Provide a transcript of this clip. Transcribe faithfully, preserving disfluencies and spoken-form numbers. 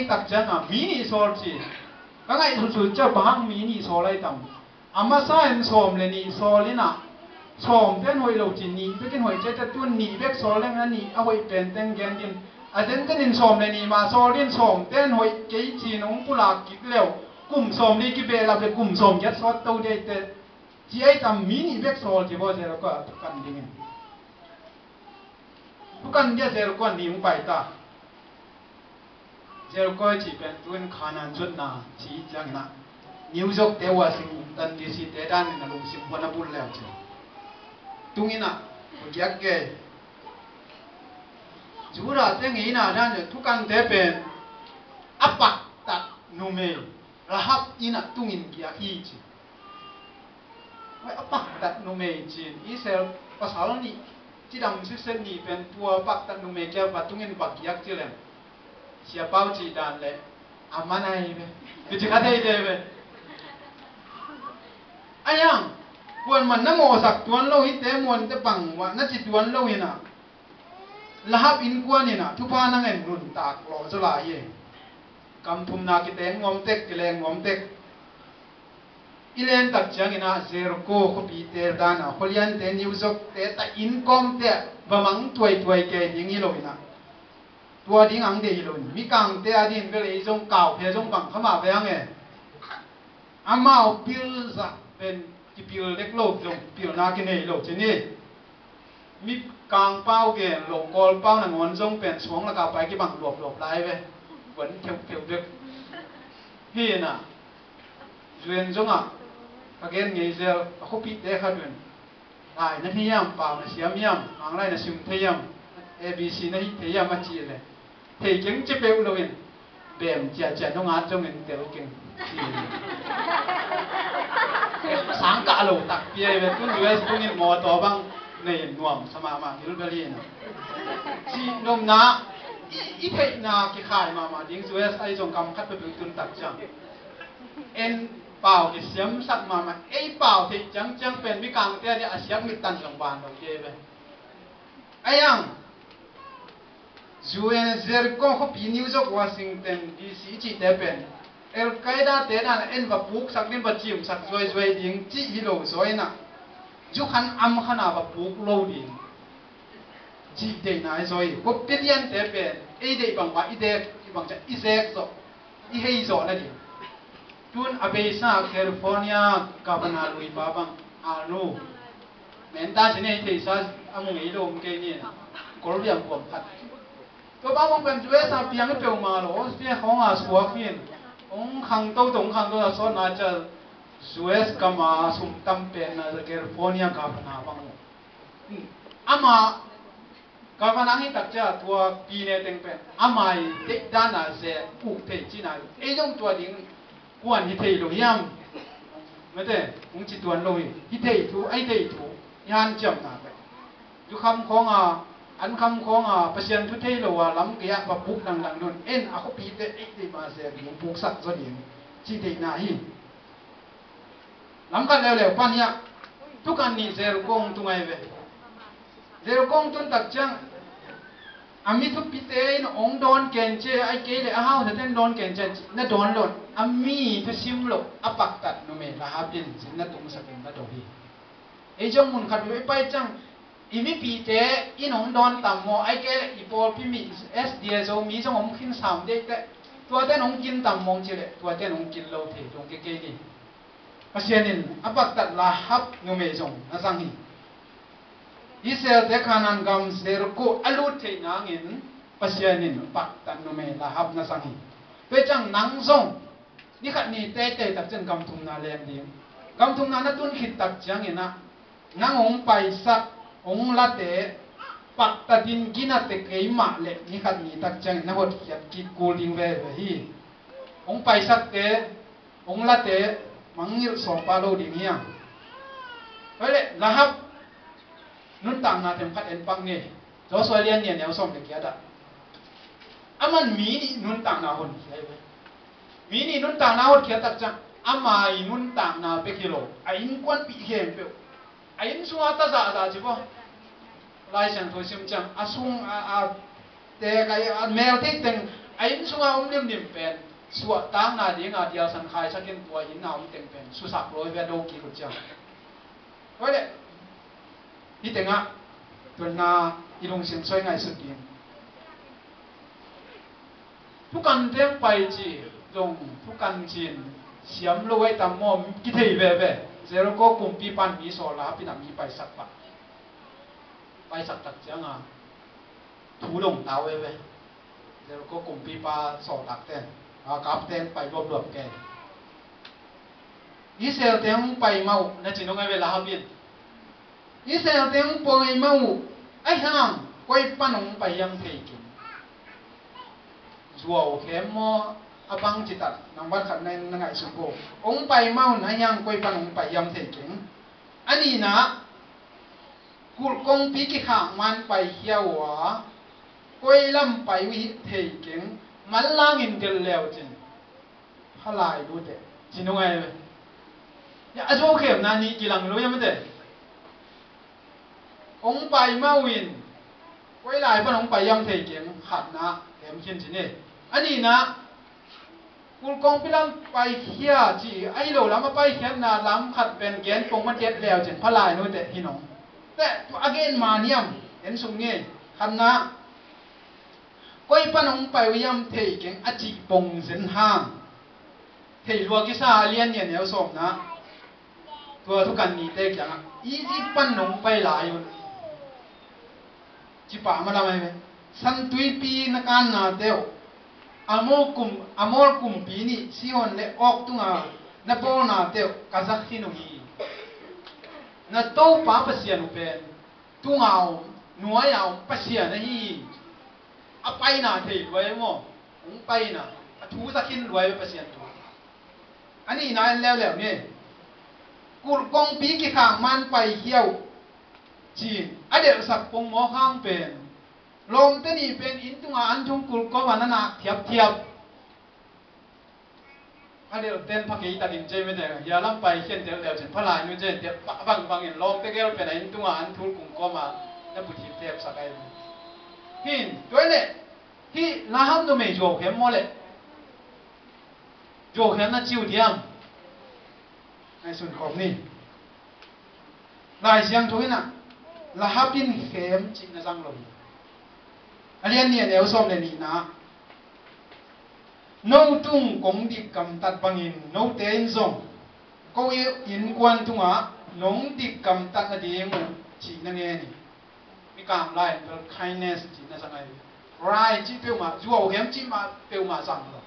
tak ciangah mi nih sawl ci. Ka ngaihsut ciah bang hang mi nih sawl ai tam. A masa in sawm le nih sawl inah, sawm ten hoih lo ci, nih bekin hoih ciah, tun nih bek sawl leng a nih a hoih pen teng gen din. A zenzen in sawm le nih mah sawl din, sawm ten hoih kei ci nong pulak kik leu, kum sawm li kibehlap le kum sawm giat sawt to dei te. Ci ai tam, mi nih bek sawl ci baw Jericho a thukan dingin. Thukan dia Jericho a nih hong pai ta. Jericho i cih pen tu in Kanaan zuatna ci ciangin ah, New York te, Washington D C te danin a lungsim huan a bul leu ci. Tung inah, a giak kei. Judah te ngeina danin thukan te pen a paktat numei Rahab inah tungin giak hi ci. Hoi, a paktat numei cin, Israel pasal nih, cidam sitset nih pen tua paktat numei kia va tungin va giak ci leng, siapau cih dan le a man ahi ve. Kici kha thei thei ve. Aiang, kuan man na mawhsak tuan lo hi te, muan te bang wah na ci tuan lo hinah, Rahab innkuan inah thupha na ngen nuntak lawh zaw lai hi. Kam thumna kiteng nuam tek, kileng nuam tek. I len tak ciangin ah Jericho khuapite dan ah, khualiante, New York te ta, inn kawmte ah va mang tuaituai kei ding hi lo inah, tua ding ang deih hi lo in, mikangte a din bel ei zong kauphia zong bang kha mah ve ang e. Amau pil zah pen kipil dek lo, zong pilna kinei lo ci ni. Mikang pau gen lo, Kawl pau nangawn zong pen suang lakah pai kibang luapluap lai ve. Kuan theuhtheuh dek. Hi inah, Zuen zongah ka gen ngei zel, ka khuapite khat un, lai na thei hiam, pau na siam hiam, Manglai na sim thei hiam, A B C na hih thei hiam a cih leh, thei keng ci peuh loin, bem ciahciah nong at zongin tel keng ci. Sang kah lo takpi ahi ve, tun U S tungin mawtaw bang nei nuam sa mahmah, hilbel hi inah. Cih nopna, i, i theihna kikhai mahmah ding, U S ahi zong kam khat peuh tun tak ciang. En pau kisiamsak mahmah, ei pau theih ciangciang pen mikangte a dih a siak mittan zong ban lo kei ve. Aiang, U S Jericho khuapi, New York, Washington D C i cihte pen Al Qaeda te dan en va puksak ding, va cimsak zuaizuai ding cih hi lo zaw inah, zukhan amkhan a va puk lo ding cih deihna hi zaw hi. Khuapi liante pen ei deih bangmah i dek, i bangciah i zek zawh, i hei zawh nading. Tun a beisa California governor luipa bang, Arnold, menta sin ei theisa a mu ngei lo om kei ni, Kolbia buam khat. Tua pa bang pen U S a piang i peuhmah lo, Australia khawng a suak hi in, hong khangto to, hong khangto a sawtna ciah U S gam a sum tam penna California governor bang lo. Amah governor hi tak ciah tua pine teng pen ama i deihdan a ze uk thei cihna hi. Ei zong tua ding kuan hi thei lo hiam? Mate, hong ci tuan lo hi. Hi thei thu, a hi thei thu i hanciamna pen, zukham khawng a, ankham khawng a, Pasian thu thei lo a lam gei ah va puk dangdang dun, en a khuapite ei deih ma ze ding puksak zaw ding cih deihna hi. Lam khat leuleu pan hiah, thukan nih Jericho hong tung ahi ve. Jericho hong tun tak ciang, a mi thupite in hong dawn ken cia, ahih kei leh a hausa ten dawn ken cia, na dawn lo, a mi thusim lo, a paktat numei Rahab in sin na tungsak in na do hi. Ei zong mun khat i pai ciang, i mipite in hong dawn tam maw, ahih kei leh i pawlpi mi, S D A Zomi zong hong khin sam dei teh, tuate in hong kin tam maw ci leh, tuate in hong kin lo thei dong kei kei ni. Pasian in a paktat Rahab numei zong na zang hi. Israelte Kanaan gam Jericho a lut theih nangin Pasian in paktat numei Rahab na zang hi. Tua ciang nang zong ni khat ni teitei tak ciang gam thumna leng ding. Gam thumna na tun khit tak ciangin ah, nang hong paisak, hong late, paktatin ginate kei mah leh ni khat ni tak ciangin na hotkhiat kik kul ding veve hi. Hong paisakte, hong late, mangngilh sawmpa lo ding hiam? Tua leh Rahab nuntakna themkhat en pak ni. Joshua lian nih a neu sawm le giat ah, aman mi nih nuntakna honkhia hi ve. Mi nih nuntakna hotkhiat tak ciang, ama i nuntakna bek hi lo, a innkuanpih khempeuh, a inn sunga ta zahzah ci baw. Lai Siangtho sim ciang, a sung a, a tek a, a mel theih teng A inn sunga om limlim pen suahtakna dinga dialsan khaisakin tua inn a om teng pen susak lo hi ve, a do kik uh ciang. Tua leh hih tengah tuanna i lungsim soi ngaihsut ding. Thukan teng pai ci zong thukan cin siam lo ai tam maw, kithei veve. Jericho kumpipan mi sawl a, hapinah mi paisak pah. Paisak tak cianga thu dong tau veve. Jericho kumpipa sawltakte, a kapten pai luapluap kei. Israel teng pai mah uh na ci nung ai ve, Lahabin. Israel teng pai mah uh, ahi hang koi pan hong pai hiam thei keng. Zuau khem maw, a bang citat nang bat khat na ngaihsut uh. Hong pai mah un, ahi hang koi pan hong pai hiam thei keng. A nihna, kulh kongpi kikhak man pai hiau a, koi lam pai uh hi thei keng, manlangin delh leu cin. Halai lute ci nung ai ve. Ya, a zuau khemna nih kilang lo hiam te. Hong pai mah uh in, koi lai pan hong pai hiam thei keng, khatna hem khin ci ni. A nihna, kulh kongpi lam paikhia ci, ahi lo lam a paikhiatna lam khat pen gen pong mah tiat leu cin, phalai nute hi nong. Te, tua a gen man hiam, en sung ni, khatna. Koi pan hong pai uh hiam thei keng a cih pong zen hang. Thei lua kisa a lian nih a neu sawmna. Tua thukan nihte kiangah Egypt pan nong pai lai un. Ci pah malam ai ve. San tuipi na kannate uh, Amor kum, Amor kumpi nih Sihon le Og tunga na bawlnate uh ka za khin uh hi. Na Topa Pasian uh pen tunga om, nuai-a om Pasian ahi hi. A paina thei luai maw? Hong paina, a thu za khin luai ve Pasian thu. A nihna en leuleu ni. Kulh kongpi kikhak man paikhia uh ci-in a delhsak pongmawk hang pen, lawmte nih pen inn tunga an thung kulh koma na nak thiapthiap. A delhten pha kei takin cei mite, hia lam paikhian delh leu cin, phalai nu cei delh pah bangbangin lawmte gel pen a inn tunga an thul kung koma na puthip thepsak ai. Hin, tua leh hih Lahab numei zuau khem maw leh? Zuau khem na ci uh diam? Ngaihsun kawm ni. Lai Siangtho in ah Lahab in khem cihna zang lo hi. A lian nih a neu sawm le nihna, no tung kong dik gamtat bangin note in zong ko innkuan tungah nong dik gamtat nading uh cihna ngen hi. Mikang lai in bel kindness cihna zang ahi. Rai cih peuhmah, zuau khem cih mah peuhmah zang lo.